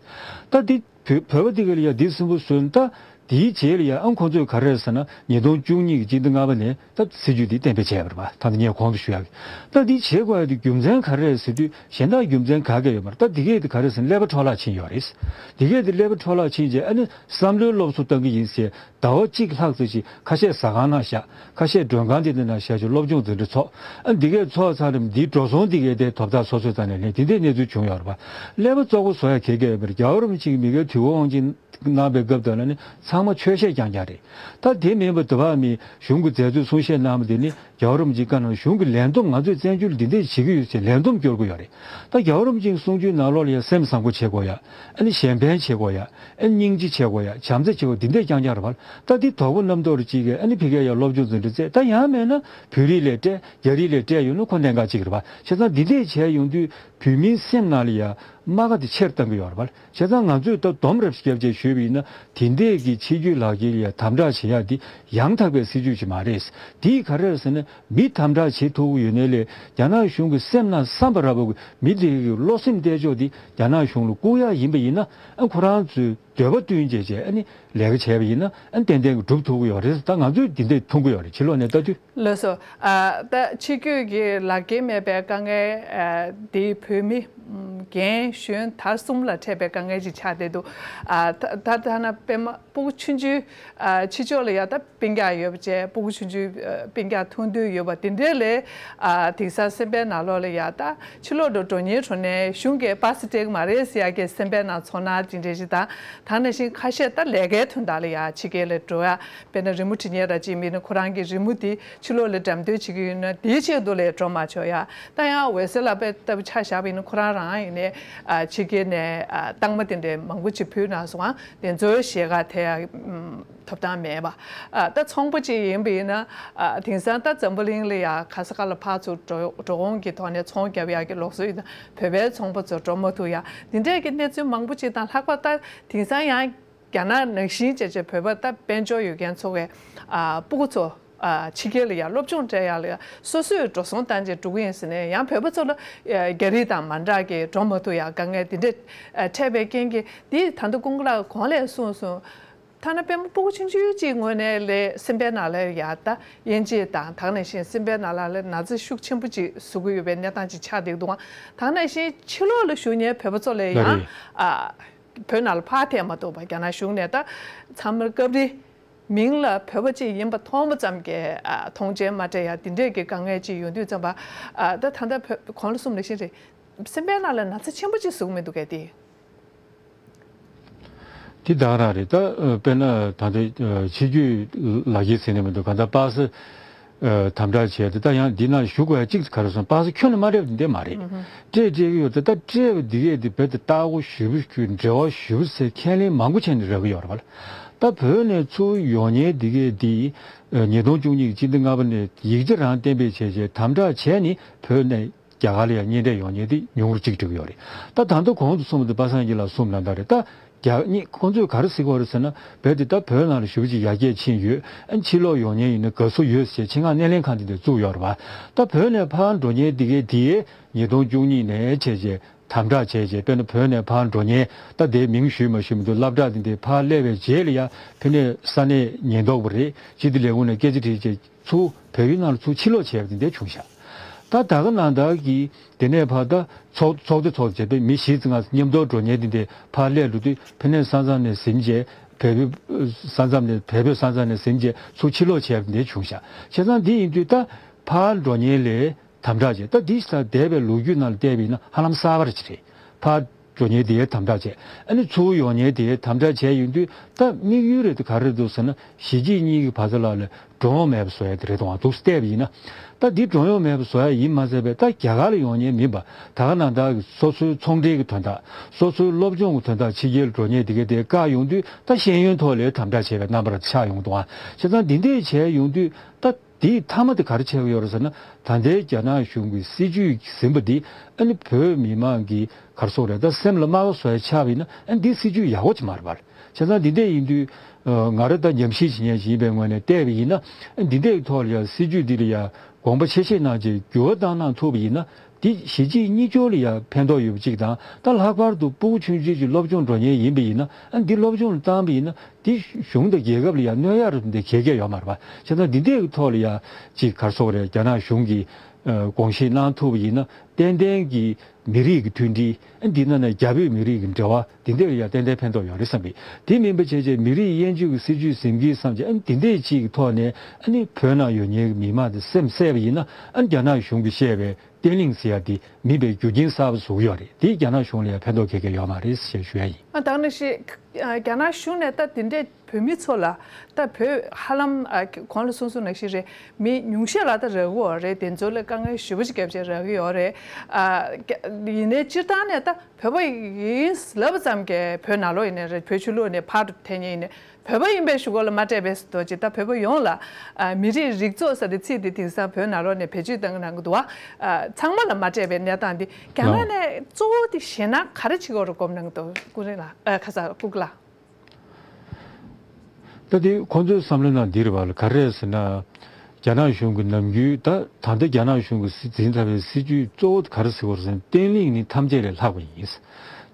ད་འདི་བོད་བོད་པ་དེ་གས་ལ་ཡ་འདི་སུན་པོ་བཟོས་ནས་ད། དེའི་རྗེས་ལ་ཡང་ཨང་ཁོང་ཚོས་ག་རེ་ཟེར་ན་ཉིས་སྟོང་བཅུ་གཉིས་ཀྱི་སྤྱི་ཟླ་ལྔ་པ་ནས་ད་སྲིད་ཇུས་འདི་གཏན་འབེབས་བྱས་པ་རེད་པ། ད་ལྟ་ངས་གོང་དུ་ཞུ་ཡག་གི་ད་འདི་བྱེད་དགོས་ཡག་དེ་རྒྱུ་མཚན་ག་རེ་རེད་ཟེར་དུས་གཞན་དག་རྒྱུ་མཚན་ག་གེ་ཡོད་མ་རེད། ད་འདི་གས་དེ་ག་རེ་ཟེར་ན་ཀླད་པ་འཕྲོ་བརླག་ཕྱིན་ཡོད་རེད། འདི་གས་དེ་ཀླད་པ་འཕྲོ་བརླག་ཕྱིན་རྗེས་ཨ་ནི་བསམ་བློའི་སློབ་གསོ་བཏང་གི་ཡིན་ཟེར་ཟླ་བ་གཅིག་ལྷག་ཙམ་ཞིག་ཁ་ཤས་ཟ་ཁང་ནང་བཞག་ཁ་ཤས་མགྲོན་ཁང་དེ་འདྲ་ནང་བཞག་ཅིག་སློབ་སྦྱོང་འཛིན་གྲྭ་ཚོགས། ཨ་འདི་གས་ཚོགས་ཚར་རིམ་འདིའི་འགྲོ་སོང་འདི་གས་དེ་དོ་བདག་སོ་སོའི་རྩ་ནས་ལེན་དེ་འདྲའི་གནས་ཚུལ་བྱུང་ཡོད་རེད་པ། ཀླད་པ་བཙོག་པོ་བཟོ་ཡག་ག་གེ་ཡོད་མ་རེད། རྒྱལ་བ་རིན་པོ་ཆེ་གིས་མི་སྒེར་དུས་འཁོར་དབང་ཆེན་གནང་པའི་སྐབས་དེ་ལ་ནི་ཚང་མ་ཆོས་བཤད་རྐྱང་རྐྱང་རེད། ད་དེ་མིན་པ་དེ་བ་མི་གཞུང་གི་མཛད་གཙོས་གསུང་བཤད་གནང་བ་དེ་ནི་རྒྱལ་བ་རིན་པོ་ཆེའི་བཀའ་གནང་གཞུང་གི་ལས་བསྡོམས་ང་ཚོས་བཙན་བྱོལ་འདི་འདྲས་བྱེད་ཀྱི་ཡོད་ཅེས་ལས་བསྡོམས་སྐྱོར་གྱི་ཡོད་རེད། ད་རྒྱལ་བ་རིན་པོ་ཆེའི་གསུང་ཆོས་ནང་ལོགས་ལ་ཡང་སེམས་བཟང་པོ་བྱེད་དགོས་ཡ། ཨ་ནི་གཞན་ཕན་བྱེད་དགོས་ཡ། ཨ་ནི་སྙིང་རྗེ་བྱེད་དགོས་ཡ། བྱམས་བརྩེ་བྱེད་དགོས་འདི་འདྲས་རྐྱང་རྐྱང་རེད་པ། ད་འདི་དོ་དགོང་རྣམ་རྟོག་རེ་གཅིག་གིས་ཨ་ནི་ཕ་གིར་ཡ་སློབ་སྦྱོང་འཛིན་གྲྭ་བཙལ། ད་ཡང་མེད་ན་བོད་རིགས་ལ་སྤྲད། རྒྱ་རིགས་ལ་སྤྲད་ཡོང་ན་ཁོ་གནད་འགག་གཅིག་རེད་པ། བྱས་ཙང་འདི་འདྲས་བྱས་ཡོང་དུས་བོད་མིའི་སེམས་ནང་ལ་ཡ་རྨ་ཁ་དེ་ཆེར་བཏང་གི་ཡོད་རེད་པ། བྱས་ཙང་ང་ཚོས་ད་སྡོམ་རེ་བརྒྱབ་བྱས་ཞུས་པ་ཡིན་ན་དེ་འདྲས་ཀྱི་ཕྱི་སྐྱོད་ལག་འཁྱེར་ལ་ཡ་དམ་དྲག་བྱེད་ཡ་འདི་ཡང་དག་པའི་སྲིད་ཇུས་ཅིག་མ་རེད། འདིས་ག་རེ་ཟེར་ན་མི་དམ་དྲག་བྱེད་ཐུབ་ཀྱི་ཡོད་ནའི་ལས་རྒྱ་ནག་གཞུང་གི་སེམས་ནང་བསམ་པ་ར་བ་གི་མི་དེ་གི་བློ་སེམས་གཏད་ཕྱོགས་འདི་རྒྱ་ནག་གཞུང་ལ་བསྐུར་ཡ་ཡིན་པ་ཡིན་ན་ཨ་ཁོ་རང་ཚོའི་འདོད་པ་བསྟུན་བྱས་བྱས་ཨ་ནི་ལས་ཀ་བྱས་པ་ཡིན་ན་ཨ་ནི་ཏན་ཏན་གྱི་འགྲུབ་ཐུབ་ཀྱི་ཡོད་རེད། ད་ང་ཚོས་འདི་འདྲས་མཐོང་གི་ཡོད་རེད། ཕྱི་ལོགས་ནས་ལྟ་དུས། ལགས་སོ། ཨ། ད་ཕྱི་སྐྱོད་ཀྱི་ལག་འཁྱེར་མེད་པའི་དཀའ་ངལ་ཨ། འདི་བོད་མི་ཨམ། རྒན་གཞོན་དར་གསུམ་ལ་འཕྲད་པའི་དཀའ་ངལ་ཅིག་ཆགས་བསྡད་འདུག་ཨ། ད་ད་ཐ་ན་པདྨ་སྤུ་གུ་ཆུང་ཆུང་ཨ། ཕྱི་ཕྱོགས་ལ་ཡ་ད་སྤུན་ཀྱག་ཡོད་པ་བྱས་སྤུ་གུ་ཆུང་ཆུང་ཨ། སྤུན་ཀྱག་ཐུག་འདོད་ཡོད་པ་དེ་འདྲས་ལས་ཨ། དེང་སང་སེམས་པའི་ནང་ལོགས་ལ་ཡ་ད་ཕྱི་ལོགས་འགྲོ་འགྲོ་མཁན་འགྲོ་ནས་གཞུང་གིས་པ་སེ་སྤྲད་ཀྱི་མ་རེད་ཟེར་ཡ་གི་སེམས་པའི་ནང་ཚོར་སྣང་དེ་འདྲས་ཞིག་དང་། ད་ནང་བཞིན་ཁ་ཤས་ད་ལས་ཀའི་དོན་དག་ལ་ཡ་ཕྱི་རྒྱལ་ལ་འགྲོ་ཡ། དཔེར་ན་རི་མོ་འབྲི་མཁན་ར་ཅིག་མིན་ན་ཁོ་རང་གི་རི་མོ་དེ་ཕྱི་ལོགས་ལ་འགྲེམས་སྟོན་བྱེད་ཀྱི་ཡོད་ན་དེའི་ཆེད་དུ་ལ་འགྲོ་མ་ཆོག་ཡ། ད་ཡང་འོད་ཟེར་ལགས་པས་ལྟ་བུ་ཆ་བཞག་པ་ཡིན་ན་ཁོ་རང་རང་ཡིན་ནའི་ཨ། ཕྱི་རྒྱལ་ནས་ཨ། རྟགས་མ་དེ་འདྲའི་མང་པོ་ཅིག་ཕུལ་གནང་སོང་ཨ། དེ་ཚོའི་ཞལ་ཁ་ཐེབས་ཡ་ཐོབ་ཐང་མེད་པ། ཨ། ད་ཚོང་པ་ཅིག་ཡིན་པ་ཡིན་ན་ཨ། དེང་སང་ད་འཛམ་བུ་གླིང་ལ་ཡ་ག་ས་ག་ལ་ཕར་ཚུར་འགྲོ་འགྲོ་འོང་གི་ཐོག་ནས་ཚོང་རྒྱབ་ཡ་གི་ལུགས་སྲོལ་ཡིན་ན་བོད་པའི་ཚོང་པ་ཚོ་འགྲོ་མ་ཐུབ་ཡ་དེ་འདྲས་ཀྱི་གནས་ཚུལ་མང་པོ་ཅིག་དང་ལྷག་པར་ད་དེང་སང་ཡང་། རྒྱ་ནག་ནང་བཞིན་བྱས་བྱས་བོད་པ་ད་དཔལ་འབྱོར་ཡོད་མཁན་ཚོ་གའི་ཨ། སྤུ་གུ་ཚོ་ཨ། ཕྱི་རྒྱལ་ལ་ཡང་སློབ་སྦྱོང་སྤྲད་ཡག་ལ་ཡང་སོ་སོས་འགྲོ་སོང་བཏང་བྱས་འགྲོ་གི་ཡིན་ཟེར་ནས་ཡང་བོད་པ་ཚོ་ལ་ཨ། རྒྱ་རིགས་དང་མ་འདྲ་གི་འགྲོ་མ་ཐུབ་ཡག་དཀའ་ངལ་འདི་འདྲས་ཨ། འཕྲད་པའི་རྐྱེན་གྱིས་འདི་ད་ལྟ་ཀུན་དགའ་ལགས་གོང་ལ་གསུངས་སོང་། ཐ་ན་དཔེ་མ་སྤུ་གུ་ཆུང་ཆུང་གཅིག་ངོས་ནས་ལས་སེམས་པའི་ནང་ལ་ཡང་ད་དབྱེ་འབྱེད་དང་ད་ག་ནང་བཞིན་སེམས་པའི་ནང་ལ་ལ་ན་ཚ་ཤུགས་ཆེན་པོ་ཅིག་བཟོ་གི་ཡོད་པའི་གནས་སྟངས་ཅིག་ཆགས་བསྡད་འདུག་ད་ག་ནང་བཞིན་ཕྱི་ལོགས་ལ་བཞུགས་མཁན་བོད་པ་ཚོ་ལ་ཡང་ཨ། བོད་ནང་ལ་ཕར་ཐེབས་མ་ཐུབ་པ་རྒྱ་ནག་གཞུང་ནས་ད་ཚང་མར་སྐབས་རེ་མིང་ལ་བོད་པ་ཅིག་ཡིན་པ་མཐོང་བ་ཙམ་གྱིས་ཨ། མཐོང་མཆན་མ་སྤྲད་ཡ་འདི་འདྲས་ཀྱི་དཀའ་ངལ་ཅིག་ཡོང་དུས་ཙམ་པ་ཨ། ད་ད་ལྟ་བོད་གོང་ལ་གསུངས་ནང་བཞིན་རེད། སེམས་པའི་ནང་ལ་ན་ཚ་ཆེན་པོ་ཅིག་བཟོ་གི་མི་འདུག་གས་དེ། འདི་ད་ག་རང་རེད། ད་དཔེར་ན་ད་ལྟ་ཕྱི་སྐྱོད་ལག་འཁྱེར་ཟེར་ནས་མི་འདུག་ག་ད་པ་སེ། དམ་དྲག་བྱས་ཏེ་ད་ཡང་འདི་ན་བཞུགས་དགོས་ཡ་གཅིག་ག་རེ་སོང་པ་སེ་ཁྱོན་ནས་མ་སྤྲད་པ་འདི་འདྲས་མ་རེད། སྤྲད་སྤྲད་ཀྱི་ཡོད་དེ་ད་སྤྲད་པ་འདི་གས་འདི་རྦད་དེ་ལྟ་སྒོ་ཞེ་པོ་ཞིག་འབྲེལ་བ་ཞེ་པོ་ཟེར་ཁས་ལེན་མང་པོ་བྱས་ནས་རག་གི་ཡོད་རེད་པ། ད་བོད་ནས་ཚུར་ཡོང་མཁན་འདི་གས་འདི་ཉིས་སྟོང་བཅུ་གཉིས་ཀྱི་སྤྱི་ཟླ་ལྔ་པ་ནས་ཡིག་ཆ་རང་གཏན་འབེབས་བྱས་བྱས་དམ་དྲག་བྱས་ནས་བོད་ནས་རྒྱ་གར་ལ་ཡང་གཉེན་འཕྲད་ཡོང་མཁན་འདི་ཉུང་རུ་གཅིག་འགྲོ་གི་ཡོད་རེད། ད་ད་ལྟ་གོང་དུ་གསུངས་པ་འདི་པ་སངས་སྐྱིད་ལགས་གསུངས་ལབ་ད་རེད་ད། རྒྱ་གཉིས་ཁོང་ཚོས་ག་རེ་ཟེར་གྱི་ཡོད་རེད་ཟེར་ན་རྦད་དེ་ད་བོད་ནང་ལ་ཞེ་པོ་ཅིག་ཡར་རྒྱས་ཕྱིན་ཡོད། ཨ་ཕྱི་ལོགས་ཡོང་མཁན་ཡིན་ན་དགའ་བསུ་ཡོད་ཟེར་ཆེད་མངགས་སྣེ་ལེན་ཁང་དེ་འདྲ་བཙུགས་ཡོད་རེད་པ། ད་བོད་ནས་ཕར་འགྲོ་མཁན་འདི་གས་དེ་ཉིས་སྟོང་བཅུ་གཉིས་ནས་བྱས་བྱས་དམ་དྲག་བྱས་བྱས་དཔེར་ན་བོད་ནས་ཕར་འགྲོ་མཁན་ད་དེའི་མིང་ཞུས་མ་ཞུས་མི་འདུག་སློབ་གྲྭ་དེ་འདྲའི་ཕར་སླེབས་པའི་རྗེས་ལ་ཡ་ཕ་ནས་ས་གནས་ཉེན་རྟོག་པ་རེད་སྤྱི་བདེ་ལས་ཁུངས་ནས་སྐད་ཆ་དྲིས་བྱས་ཚུར་བལ་ཡུལ་ནང་ལ་ཚུར་ཕྱིར་ལོག་བྱས་པ་དེ་འདྲ་བྱུང་ཤག་ད་ད་ག་ནང་ལྟར་གྱི་དེ་ནས་ཕར་ད་ཚོགས་ཚོགས་སྡེ་ཚོགས་སྡེ་བྱས་པས་མི་བཞི་ཙམ་ལྔ་ཙམ་མཉམ་དུ་འགྲོ་མཁན་དེ་འདྲས་ཕར་སླེབས་འགྲོ་དུས་ཕ་ནས་ས་མཚམས་ནས་ཟིན་བྱས་བལ་པོའི་ས་མཚམས་ནས་བལ་པོའི་ས་མཚམས་ནས་ཟིན་བྱས་ཚུར་ཕྱིར་ལོག་བྱས་པ་དེ་འདྲ་བྱུང་ཤག་བྱས་ཙང་འདི་ཡིན་དུས་ད་ཕར་འགྲོ་མཁན་ལས་དམ་དྲག་བྱས་ད་འདི་ས་འདས་པའི་ལོ་རྒྱུས་ནང་ལ་བལྟས་པ་ཡིན་ན་ཧ་ལམ་གསར་པ་རེ་ཅིག་རེད། ཕར་ འགྲོ་ཉེན་དེའི་དམ་དྲག་བྱས། ཨ་ནི་ཚུར་ཡོང་ཉེན་དེའི་དམ་དྲག་བྱས་ཡོང་དུས། ད་དམིགས་ཡུལ་རེད་དེ་ག་རེ་འདུག་ཟེར་ན། གཞིས་བྱེས་གཉིས་ཀྱི་བར་མཚམས་ལ་ལ་འགྲོ་འོང་མེད་པ་བཟོ་ཡ་དེ་རེད་དང་། འདུག་བལྟས་པ་ཡིན་ན། ད་འདི་འགྲོ་འོང་མེད་པ་བཟོ་ཡ་ཡིན་མ་ཟད་པའི། ད་རྒྱ་གར་ལ་ཡོང་ཉེན་མིན་པ། ད་ག་ནང་བཞིན་གྱི་སོ་སོའི་ཚོང་འབྲེལ་གྱི་དོན་དག་སོ་སོའི་སློབ་སྦྱོང་གི་དོན་དག་ཕྱི་རྒྱལ་ལ་འགྲོ་ཉེན་དེ་གའི་དེ་བཀག་ཡོང་དུས། ད་ཤེས་ཡོན་ཐོག་ལ་དམ་དྲག་བྱས་པའི་རྣམ་པ་ཆགས་ཡོང་གི་འདུག་ཨ། བྱས་ཙང་འདི་འདྲས་བྱས་ཡོང་དུས། ད་དེའི་མཐའ་མ་དེ་ག་རེ་ཆགས་ཀྱི་ཡོད་རེད་ཟེར་ན། ད་ལྟའི་རྒྱ་ནག་གཞུང་གི་སྲིད་ཇུས་ཟིན་པ་འདི། ཨ་ནི་བོད་མི་མང་གི་ག་རེ་ཟེར་དགོས་རེད། ད་སེམས་ལ་དམའ་བ་བཟོ་ཡ་ཆགས་པ་ཡིན་ན། ཨ་ནི་འདི་སྲིད་ཇུས་ཡག་པོ་ཅིག་མ་རེད་པ། བྱས་ཙང་འདི་འདྲས་ཡིན་དུས། ཨ། ང་རང་ད་ཉམས་ཞིབ་བྱེད་མཁན་ཞིག་ཡིན་པའི་ངོས་ནས་བལྟས་པ་ཡིན་ན། ཨ་ནི་འདི་འདྲས་ཀྱི་ཐོག་ལ་ཡ་སྲིད་ཇུས་འདི་ལ་ཡ་དགོངས་པ་ཆེ་བཞེས་གནང་བྱས་འགྱུར་བ་བཏང་གནང་ཐུབ་པ་ཡིན་ན། འདི་གཞིས་བྱེས་གཉིས་ཆར་ལ་ཡ་ཕན་ཐོགས་ཡོད་པ་གཅིག་དང་། ད་ལྷག་པར་དུ་སྤུ་གུ་ཆུང་ཆུང་ཅིག་སློབ་སྦྱོང་འགྲོ་མཁན་ཡིན་པ་ཡིན་ན། ཨ་ནི་འདི་སློབ་སྦྱོང་ལ་བཏང་པ་ཡིན་ན། འདི་གཞུང་དང་རྒྱལ་ཁབ་ལ་ཡང་གནོད་ཡ་རུ་འདི་གལ་གལ་ཡོད་མ་རེད་པ། བྱས་ཙང་འདི་འདྲའི་གི་ཐོག་ལ་ཡང་ཅིག་ག་རེ་ཟེར་དགོས་རེད། རྒྱ་ནག་གཞུང་གིས་ཨ་དགོངས་བཞེས་གནང་ཐུབ་པ་ཡིན་ན། ཏན་ཏན་གྱི་མི་རིགས་ཀྱི་མཐུན་སྒྲིལ། ཨ་འདི་ནང་ནས་རྒྱ་བོད་མི་རིགས་ཀྱི་འབྲེལ་བ་འདི་འདྲ་ལ་ཡང་ཏན་ཏན་ཕན་ཐོགས་ཡོད་རེད་བསམ་གི། དེ་མིན་པ་བྱས་བྱས་མི་རིགས་དབྱེ་འབྱེད་ཀྱི་སྲིད་ཇུས་ཟིན་གྱི་བསམ་བྱས། ཨ་འདི་འདྲའི་ཅིག་གི་ཐོག་ནས། ཨ་ནི་བོད་ནང་ཡོད་མཁན་གྱི་མི་མང་དེ་སེམས་བསད་པ་ཡིན་ན། ཨ་ནི་རྒྱ་ནག་གཞུང་གིས་བཤད་པའི་བརྟན་ལྷིང་ཟེར་ཡ་དེ་མེད་པའི་རྒྱུ་རྐྱེན་གསར་པ་བཟོ་གི་ཡོད་རེད། དེ་རྒྱ་ནག་གཞུང་ལ་ཡང་ཕན་ཐོགས་གལ་གལ་ཡོད་མ་རེད་ཞེས་ཞུ་ཡ་ཡིན། ཨ་ད་ག་ནང་བཞིན་རྒྱ་ནག་གཞུང་ནས་ད་དེ་འདྲའི་བོད་མི་ཚོ་ལ། ད་བོད་ཧ་ལམ་ཨ་གོང་ལ་གསུངས་གསུངས་ནང་བཞིན་རེད། མི་ཉུང་ཤས་ལ་ད་རག་གི་ཡོད་རེད། དེ་ཚོ་ལ་དཀའ་ངལ་ཞེ་པོ་ཅིག་བརྒྱབ་བྱས་རག་གི་ཡོད་རེད། ཨ་ཡིན་ནའི་སྤྱིར་བཏང་ནས་ད་བོད་པ་ཡིན་ལབ་ཙམ་གྱིས་བོད་ནང་ལོགས་ཡིན་ནའི་རེད། བོད་ཕྱི་ལོགས་ནས་ཕར་འཐེན་མཁན་ཡིན་ནའི། བོད་པ་ཡིན་པའི་གཞུག་གུ་ལ་མ་སྤྲད་པའི་ཟེར་དོ་ཅིག་ད་བོད་པ་ཡོངས་ལ། ཨ་མི་རིགས་རིགས་ཚོགས་ཟེར་དེ་ཚིག་དེ་དེང་སང་བོད་ནང་ལོགས་ནས་བེད་སྤྱོད་གཏོང་གི་གནང་གི་འདུག་བ། ཨ་ཚང་མ་ལ་མ་སྤྲད་པའི་གནས་སྟངས་འདི་རྒྱ་ནག་ལའོ། ནས་གཙོ་བོ་དེ་ཞེད་སྣང་ག་རེ་བྱེད་ཀྱི་ཡོད་རེད་སྒོམ་གནང་གི་འདུག་ཀུན་རིང་ལགས། ཨ་ཁ་ས་ཀུན་དགའ་ལགས། ད་དེ་ཁོང་ཚོའི་བསམ་བློའི་ནང་འདི་རེད་པ་ལ། ག་རེ་རེད་ཟེར་ན། རྒྱ་ནག་གཞུང་གི་ནམ་རྒྱུན། ད་ད་ལྟ་རྒྱ་ནག་གཞུང་གིས་འཛིན་ཚར་བའི་སྲིད་ཇུས་གཙོ་བོ་ག་རེ་ཟེར་དགོས་རེད་ཟེར་ན། བརྟན་ལྷིང་ནི་ཐམས་ཅད་ལས་ལྷག་པ་ཡིན།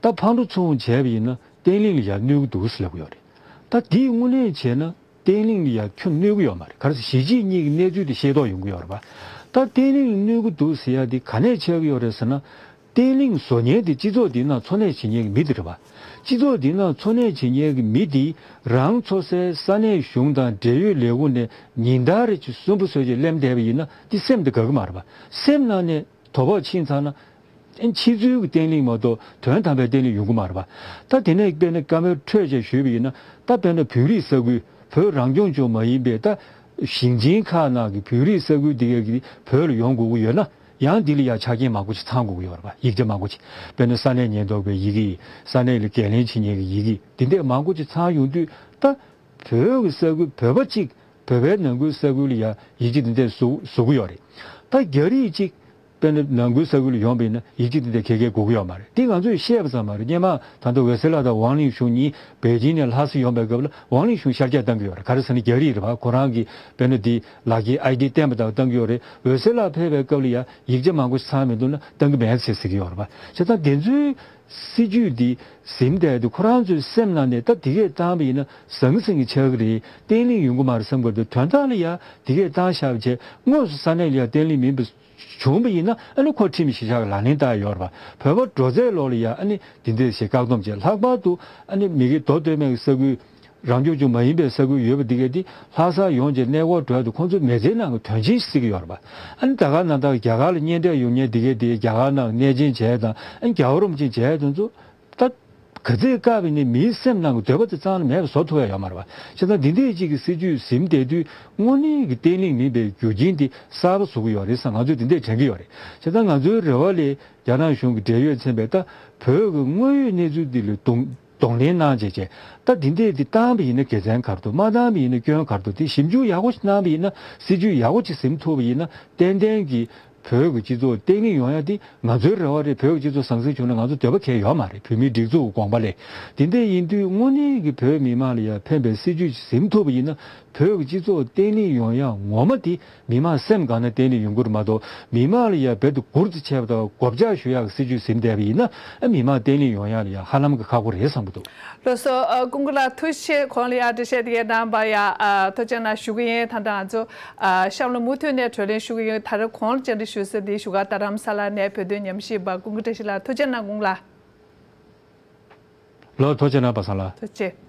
ད་ཕར་འགྲོ་ཚུར་འོང་བྱས་པ་ཡིན་ན། བརྟན་ལྷིང་ལ་ཡང་གནོད་ཀྱི་འདུག་ཟེར་ལབ་ཀྱི་ཡོད་རེད། ད་དེའི་དངོས་གནས་བྱས་ན། བརྟན་ལྷིང་ལ་ཡང་ཁྱོན་གནོད་ཀྱི་ཡོད་མ་རེད། ག་རེ་ཟེར། གཞིས་བྱེས་གཉིས་ཀྱི་གནས་ཚུལ་དེ་ཤེས་རྟོགས་ཡོང་གི་ཡོད་རེད་པ། ད་བརྟན་ལྷིང་ལ་གནོད་ཀྱི་འདུག་ཟེར་ཡ་དེ་ག་ནས་ཆགས་ཀྱི་ཡོད་རེད་ཟེར་ན། བརྟན་ལྷིང་བཟོ་མཁན་དེ་སྤྱི་ཚོགས་འདི་ནང་འཚོ་གནས་བྱེད་མཁན་གྱི་མི་དེ་རེད་པ། སྤྱི་ཚོགས་འདི་ནང་འཚོ་གནས་བྱེད་མཁན་གྱི་མི་དེ་རང་འཚོ་སའི་ས་གནས་གཞུང་དང་འབྲེལ་ཡོད་ལས་ཁུངས་ནས་ཉིན་ལྟར་རེ་བཞིན་སུན་པོ་བཟོས་བྱས་གླེམ་བསྡད་པ་ཡིན་ན། དེ་སེམས་དེ་དགའ་གི་མ་རེད་པ། སེམས་ནང་ནས་དོ་ཕོག་ཕྱིན་ཚར་ན། ཕྱི་ཚུལ་གྱི་བརྟན་ལྷིང་མ་གཏོགས་དོན་དམ་པའི་བརྟན་ལྷིང་ཡོང་གི་མ་རེད་པ། ད་དེ་ནས་དཔེར་ན་བཀའ་མོལ་འཕྲོས་བྱས་ཞུས་པ་ཡིན་ན། ད་དཔེར་ན་བོད་རིགས་ས་ཁུལ། བོད་རང་སྐྱོང་ལྗོངས་མ་ཡིན་པའི་ད་ཞིང་ཆེན་ཁག་ནང་གི་བོད་རིགས་ས་ཁུལ་འདི་གའི་གི་བོད་ལ་ཡོང་དགོས་ཀྱི་ཡོད་ན། ཡང་འདི་ལ་ཡང་ཆ་རྐྱེན་མང་པོ་ཞིག་ཚང་དགོས་ཀྱི་ཡོད་རེད་པ། ཡིག་ཆ་མང་པོ་ཞིག་དཔེར་ན་ས་གནས་ཉེན་རྟོག་པའི་ཡི་གེ། ས་གནས་ལ་འགན་ལེན་བྱེད་མཁན་གྱི་ཡི་གེ། འདི་འདྲས་མང་པོ་ཞིག་ཚང་ཡོང་དུས། ད་བོད་ཀྱི་ས་ཁུལ། བོད་པ་གཅིག་བོད་པའི་ནང་ཁུལ་ས་ཁུལ་ལ་ཡང་ཡིག་ཆ་འདི་འདྲས་བཟོ་བཟོ་གི་ཡོད་རེད། ད་རྒྱ་རིགས་གཅིག་དཔེར་ན་ནང་ཁུལ་ས་ཁུལ་ལ་ཡོང་བ་ཡིན་ན། ཡིག་ཆ་འདི་འདྲས་ག་གེ་དགོས་ཀྱི་ཡོད་མ་རེད། དེ་ང་ཚོས་བཤད་པ་ཙམ་མ་རེད། སྔོན་མ་ད་ལྟ་འོད་ཟེར་ལགས་དང་ཝང་ལིང་ཞུང་གཉིས་པེ་ཅིང་ནས་ལྷ་ས་ཡོང་པའི་སྐབས་ལ། ཝང་ལིང་ཞུང་ཤར་རྒྱག་བཏང་གི་ཡོད་རེད། ག་རེ་ཟེར་ན་རྒྱ་རིགས་རེད་པ། ཁོ་རང་གིས་དཔེར་ན་དེ་ལག་འཁྱེར་ཨའི་ཌི་བསྟན་པ་དང་བཏང་གི་ཡོད་རེད། འོད་ཟེར་ལགས་ཕེབས་པའི་སྐབས་ལ་ཡང་ཡིག་ཆ་མང་པོ་ཞིག་ཚང་མི་འདུག་ན་བཏང་གི་མེད་ཟེར་ཟེར་གྱི་ཡོད་རེད་པ། བྱས་ཙང་དེ་ཚོའི་སྲིད་ཇུས་འདི་ཟིན་བསྡད་དུས། ཁོ་རང་ཚོའི་སེམས་ནང་ནས་ད་དེ་གས་བཏང་བ་ཡིན་ན་ཟང་ཟིང་གི་ཆགས་ཀྱི་རེད། བརྟན་ལྷིང་ཡོང་གི་མ་རེད་བསམ་གྱི་ཡོད་དུས། དོན་དག་ལ་ཡང་དེ་གས་བཏང་བཞག་པ་བྱས། དངོས་སུ་ས་གནས་ལ་ཡང་བརྟན་ལྷིང་མིན་པ་བྱུང་བ་ཡིན་ན། ཨ་ནི་ཁོ་ཁྲིམས་གཞི་བཞག་གི་ལག་ལེན་བསྟར་ཡོད་རེད་པ། བོད་པ་འགྲོ་ཚད་ལོག་ལ་ཡང་ཨ་ནི་འདི་འདྲས་ཞེས་བཀག་སྡོམ་བྱས། ལྷག་པར་དུ་ཨ་ནི་མི་སྒེར་མདོ་སྟོད་སྨད་ཀྱི་ས་ཁུལ། རང་སྐྱོང་ལྗོངས་མ་ཡིན་པའི་ས་ཁུལ་ཡོད་པ་འདི་གས་དེ་ལྷ་སར་ཡོང་བྱས་གནས་སྐོར་འགྲོ་ཡ་དེ་ཁོང་ཚོའི་མི་ཚེའི་ནང་གི་དོན་ཆེན་ཞིག་བརྩི་གི་ཡོད་རེད་པ། ཨ་ནི་ད་ག་ནང་ལྟར་རྒྱ་གར་ལ་གཉེན་འཕྲད་ཡོང་མཁན་འདི་གས་དེ་རྒྱ་གར་ནང་གནས་ཆེན་བྱས་དང་། ཨ་ནི་རྒྱལ་བ་རིན་པོ་ཆེ་མཇལ་དེ་ཚོ། ད་ག་ཚོད་བཀག་པ་ཡིན་ནའི་མིའི་སེམས་ནང་གི་འདོད་པ་དེ་རྩ་ནས་མེད་པ་བཟོ་ཐུབ་ཡ་ཡོད་མ་རེད་པ། བྱས་ཙང་འདི་འདྲས་ཅིག་གི་སྲིད་ཇུས་ཟིན་བསྡད་དུས། དངོས་གནས་ཀྱི་བརྟན་ལྷིང་མིན་པའི་རྒྱུ་རྐྱེན་དེ་གསར་པ་བཟོ་གི་ཡོད་རེད་བསམ། ང་ཚོས་འདི་འདྲས་དྲན་གྱི་ཡོད་རེད། བྱས་ཙང་ང་ཚོའི་རེ་བ་ལས་རྒྱ་ནག་གཞུང་གི་འབྲེལ་ཡོད་ཚན་པས་ད་བོད་ཀྱི་དངོས་ཡོད་གནས་ཚུལ་འདི་ལ་གདོང་གདོང་ལེན་གནང་བྱས་བྱས། ད་འདི་འདྲས་འདི་བཏང་བ་ཡིན་ན་དགེ་མཚན་ག་རེ་འདུག། མ་བཏང་བ་ཡིན་ན་སྐྱོན་ག་རེ་འདུག། དེ་ཞིབ་འཇུག་ཡག་པོ་ཞིག་གནང་བ་ཡིན་ན། སྲིད་ཇུས་ཡག་པོ་ཅིག་ཟིན་ཐུབ་པ་ཡིན་ན། ཏན་ཏན་གྱིས་བོད་ཀྱི་སྤྱི་ཚོགས་བརྟན་ལྷིང་ཡོང་ཡ་དེ་ང་ཚོའི་རེ་བ་རེད། བོད་ཀྱི་སྤྱི་ཚོགས་ཟང་ཟིང་བྱུང་ན་ང་ཚོ་འདོད་པ་གང་ཡང་ཡོད་མ་རེད། བོད་མིའི་སྒྲིག་འཛུགས་ཀྱི་དགོངས་པ་ལས། དེ་འདྲས་ཡིན་དུས་དངོས་གནས་ཀྱི་བོད་མི་མང་ལ་ཡ་ཕན་པའི་སྲིད་ཇུས་ཅིག་ཟིན་ཐུབ་པ་ཡིན་ན། བོད་ཀྱི་སྤྱི་ཚོགས་བརྟན་ལྷིང་ཡོང་ཡ་ངོ་མ་དེ་མི་མང་སེམས་གང་ན་བརྟན་ལྷིང་ཡོང་གི་རེད་མ་གཏོགས། མི་མང་ལ་ཡ་རྦད་དེ་མགུར་ཙམ་བྱས་པ་དང་སྒོ་བརྒྱག་གཞུ་ཡག་གི་སྲིད་ཇུས་ཟིན་བསྡད་པ་ཡིན་ན། ཨ་མི་མང་བརྟན་ལྷིང་ཡོང་ཡག་ལ་ཡ་ཧ་ལམ་གྱི་ཁག་པོ་རེད་བསམ་གྱི་འདུག། ལགས་སོ། ཨ་ཀུན་དགའ་ལགས་ཐུགས་རྗེ་ཆེ། གོང་ལ་ཡ་འགྲེལ་བཤད་དེ་གའི་གནང་བ་ཡ། ཨ་ཐུགས་རྗེ་གནང་ཞུ་གི་ཡིན། ད་ལྟ་ང་ཚོ་ཨ་གཤམ་ལ་མུ་མཐུད་ནས་གྲོས་གླེང་ཞུ་གི་ཡིན། ད་རེས་གོང་ལ་བཅར་འདྲི་ཞུ་ས་འདི་བཞུགས་སྒར་རྡ་རམ་ས་ལ་ནས་བོད་དོན་ཉམས་ཞིབ་པ་ཀུན་དགའ་བཀྲ་ཤིས་ལགས། ཐུགས་རྗེ་གནང་། ཀུན་དགའ་ལགས། ལགས། ཐུགས་རྗེ་གནང་པ་སངས་ལགས། ཐུགས་རྗེ་ཆེ།